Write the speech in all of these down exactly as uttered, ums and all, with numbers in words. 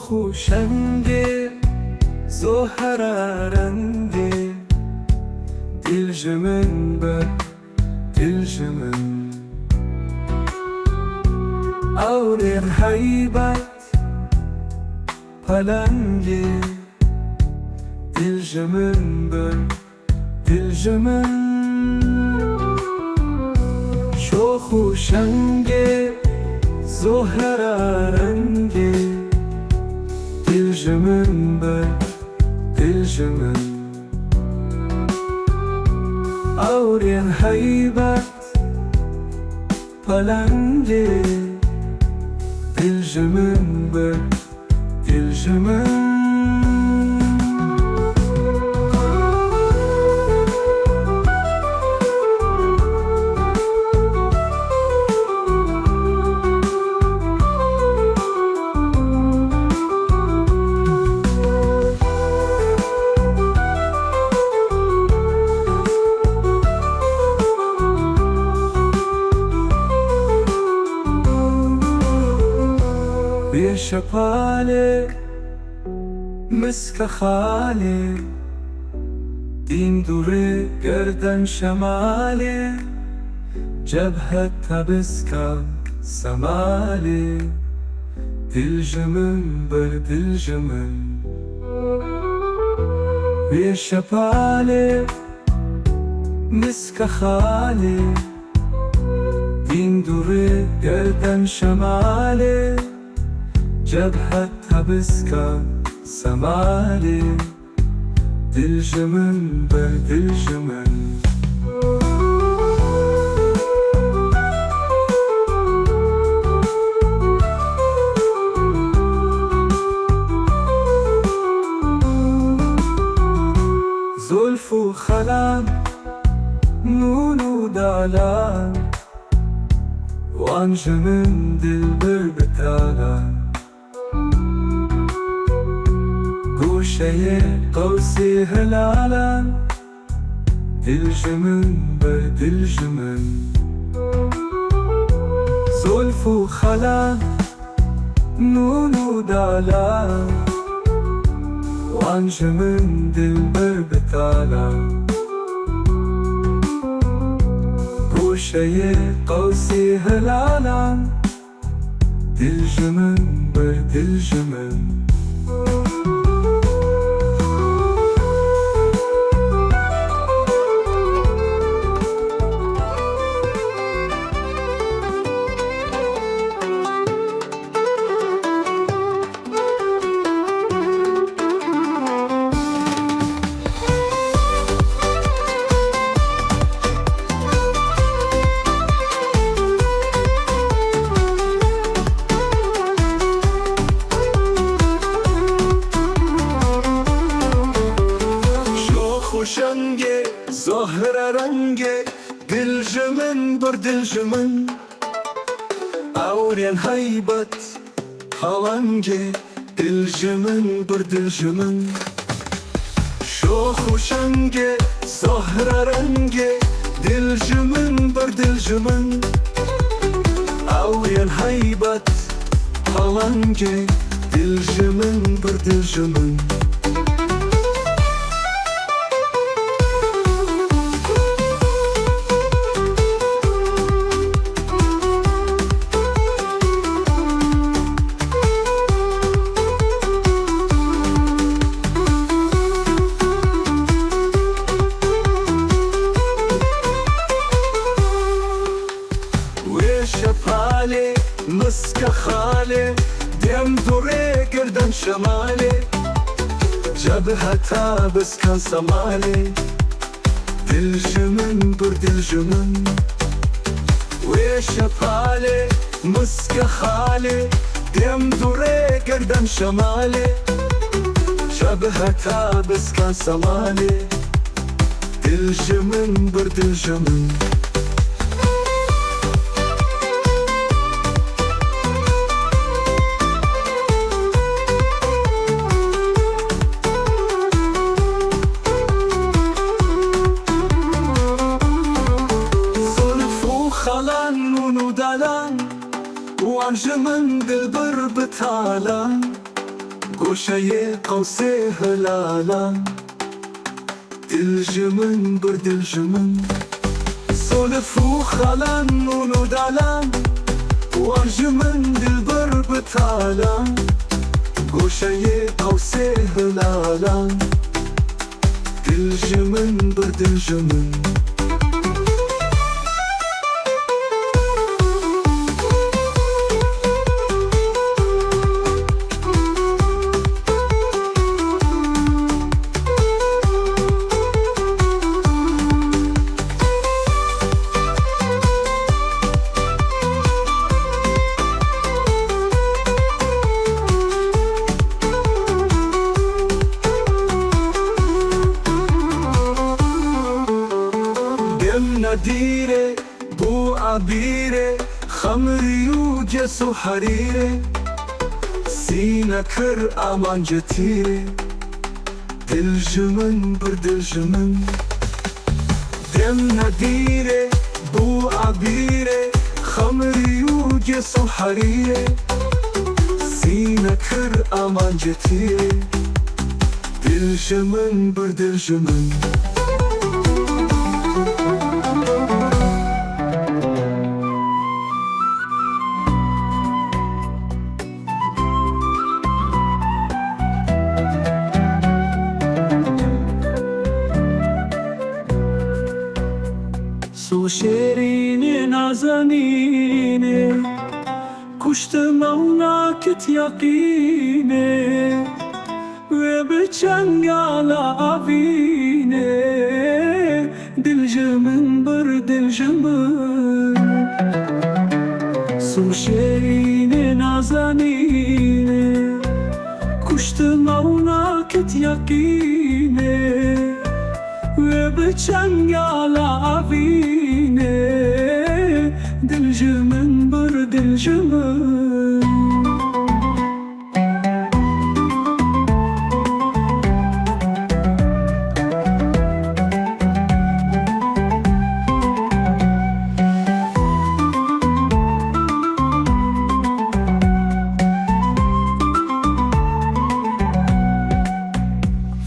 Xweşengê zohra rengê, dil ji min bir, dil ji min. Ewrên heybet pelengê, dil ji min bir, dil ji min. Şox û şengê, zohra rengê, dil ji min bir, dil ji min. Ewrên heybet pelengê, dil ji min bir, dil ji min. Wê şepalê, miske xalê, dîn durê gerden şemalê, cebhet tebiska semalê, dil ji min bir, dil ji min. Wê şepalê, miske xalê, dîn durê gerden şemalê, cebhet tebiska semalê, dil ji min bir, dil ji min. Zulf û xelan, nûn û dalan, wan ji min dilbir bi talan. Goşeyê qewsê hilalan, dil ji min bir, dil ji min. Zulf û xelan, nûn û dalan, wan ji min dilbir bi talan. Goşeyê qewsê hilalan, dil ji min bir, dil ji min. Şox û şengê, zohre rengê, dil ji min bir, dil ji min. Ewrên heybet, pelengê, dil ji min bir, dil ji min. Şox û şengê, zohre rengê, dil ji min bir, dil ji min. Ewrên heybet, pelengê, dil ji min bir, dil ji min. Wê şepalê, miske xalê, dem durê girdan şemalê, cebheta biskan semalê, dil ji min bir, dil ji min. Wê şepalê, miske xalê, dem durê girdan şemalê, cebheta biskan semalê, dil ji min bir, dil ji min. Zulf û xelan, nûn û dalan, wan ji min dilbir bi talan. Şeyê qewsê hilalan, dil ji min bir dil ji min. Solif û xalan û nûdalan, wan ji min dilbir bi talan. Goşeyê qewsê hilalan, dil ji min bir dil ji min. Dem nedîrê bû ebîrê, xemrî û ces û herîrê, sîne kir amancê tîrê, dil ji min bir dil ji min. Dem nedîrê bû ebîrê, xemrî û ces û herîrê, sîne kir amancê tîrê, dil ji min bir dil ji min. Su şêrînê nazenînê, kuştim ew nakit yeqînê, wê bi çengala avînê, dil ji min bir dil ji min. Su şêrînê nazenînê, kuştim ew nakit yeqînê, wê bi çengala avînê, dil ji min bir dil ji min.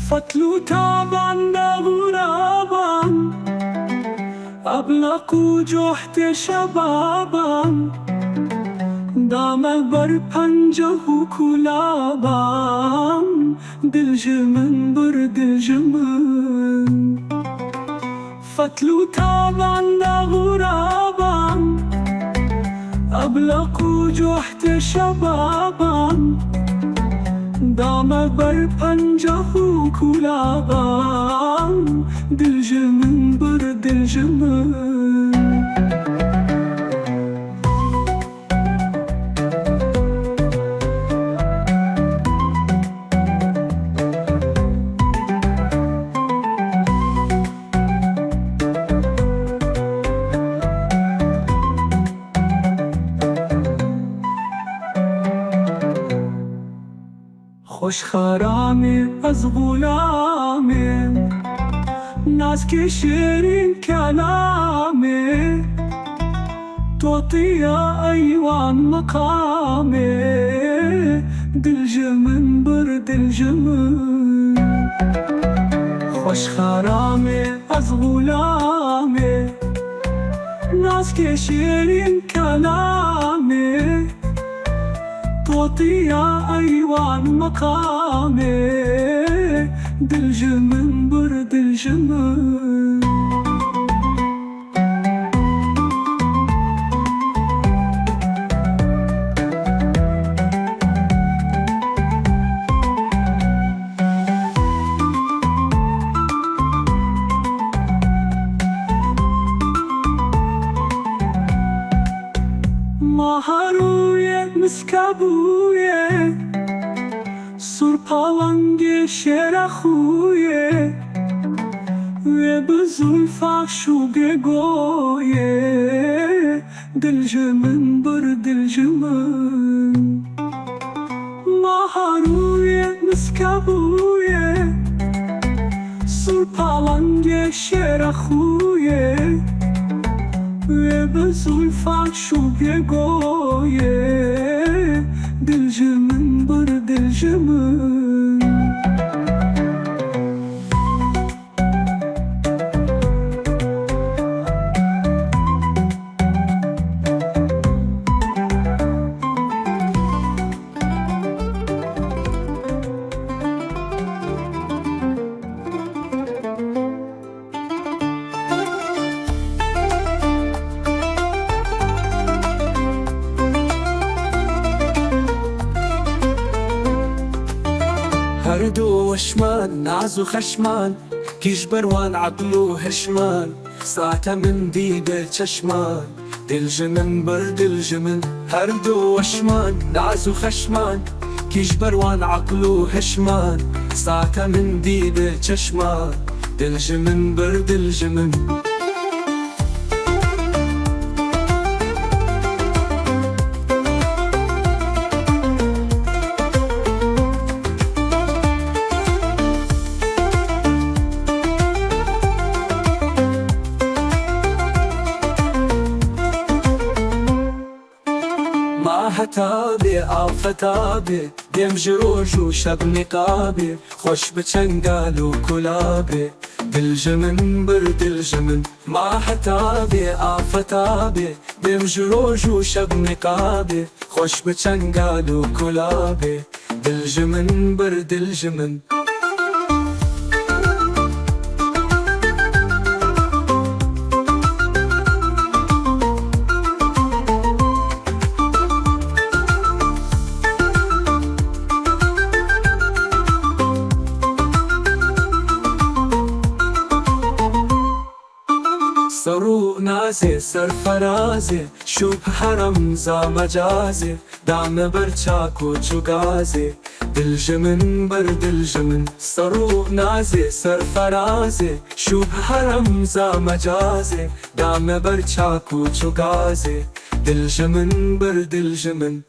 Fetl û taban, dax û raban, ebleq û cohtê şebaban, dame ber penceh û kulaban, dil ji min bir dil ji min. Fetl û taban, dax û raban, ebleq û cohtê şebaban, dame ber penceh û kulaban, dil ji min bir dil ji min. Xweş xeramê ez xulamê, nazkê şêrîn kelamê, totiya eywan meqamê, dil ji min bir dil ji min. Xweş xeramê ez xulamê, nazkê şêrîn kelamê, totiya eywan meqamê, dil ji min bir dil ji min. Maha rûyê miskebûyê, sûr palangê şêrexûyê, wê bi zulfa şûgê goyê, dil ji min bir dil ji min. Maha rûyê miskebûyê, sûr palangê şêrexûyê, wê bi zulfa şûgê goyê, dil ji min bir dil ji min. Naz û xeşman, kî ji ber wan eql û hişman, saete min dî bi çeşman, dil ji min bir dil ji min, her du weşman. Naz û xeşman, kî ji ber wan eql û hişman, saete min dî bi çeşman, dil ji min bir dil ji min. Ma heta bê, afeta bê, dêm ji roj û şeb niqabê, xweş bi çengal û kulabê, dil ji min bir dil ji min. Ma heta bê, afeta bê, dêm ji roj û şeb niqabê, xweş bi çengal û kulabê, dil ji min bir dil ji min. Ser û nazê, serferazê, şûb herem za mecazê, dame ber çak û çûgazê, dil ji min ber dil ji min. Ser û nazê, serferazê, şûb herem za mecazê, dame ber çak û çûgazê, dil ji min ber dil ji min.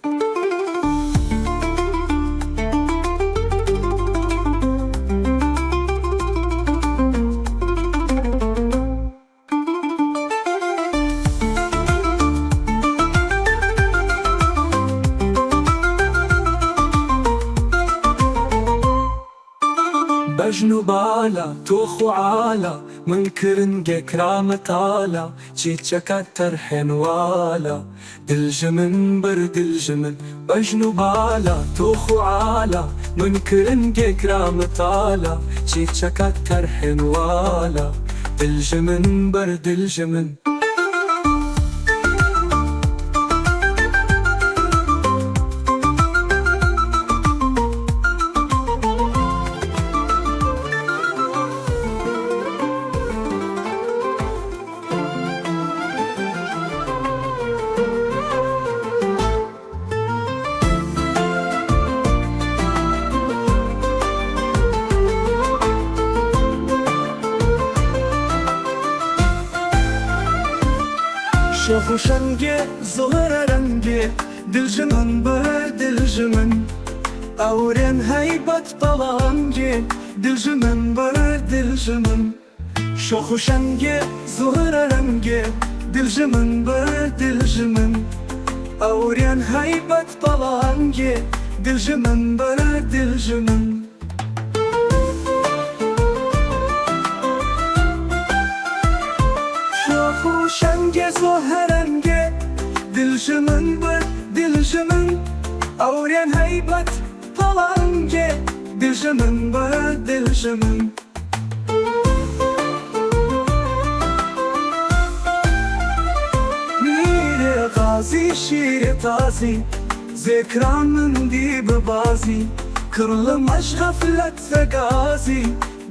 Bejn û bala, tox û ala, min kirin gê kira mitala, çîçeka terhên wala, dil ji min bir dil ji min. Bejn û bala, tox û ala, min kirin gê kira mitala, çîçeka terhên wala, dil ji min bir dil ji min. Şox û şengê, zuhre rengê, dil ji min bir dil ji min. Ewrên heybet pelengê, dil ji min bir dil ji min. Şox û şengê, zuhre rengê, dil ji min bir dil ji min. Ewrên heybet pelengê, dil ji min bir dil ji min. Şox û şengê, zuhre rengê, dil ji min bir dil ji min. Ewrên heybet pelengê, dil ji min bir dil ji min. Mîrê Xazî, şîrê tazî, zêkra min dî bi bazî, kirli me ji xeflet vegazî,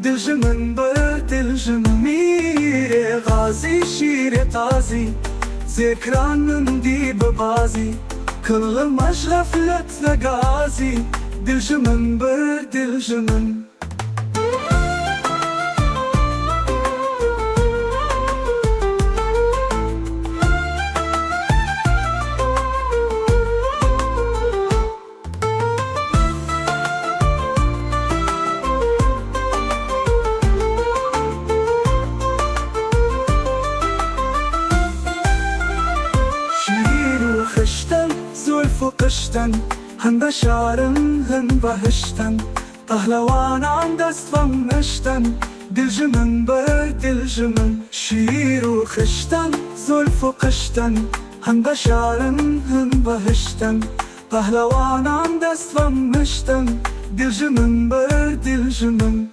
dil ji min bir dil ji min. Mîrê Xazî, şîrê tazî, zêkra min dî bi bazî, kirli me ji xeflet vegazî, dil ji min bir dil ji min. Şîr û xiştin, zulf û qiştin, hin beşar in, hin behiştin. Pehlewanan dest ve miştin, dil ji min bir dil ji min. Şîr û xiştin, zulf û qiştin, hin beşar in, hin behiştin. Pehlewanan dest ve miştin, dil ji min bir dil ji min.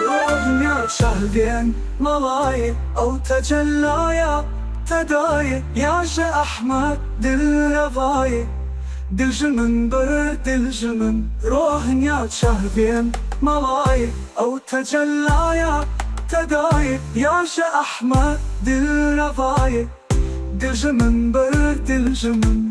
Rohnya şahdên malayê, ew tecellaya tedayê, ya ji Ehmed dil revayê, Dil ji min bir, dil ji min. Rohinya çehvên melayê, ew tecellaya Tedayê ya ji Ehmed Dilrevayê. Dil ji min bir, dil ji min.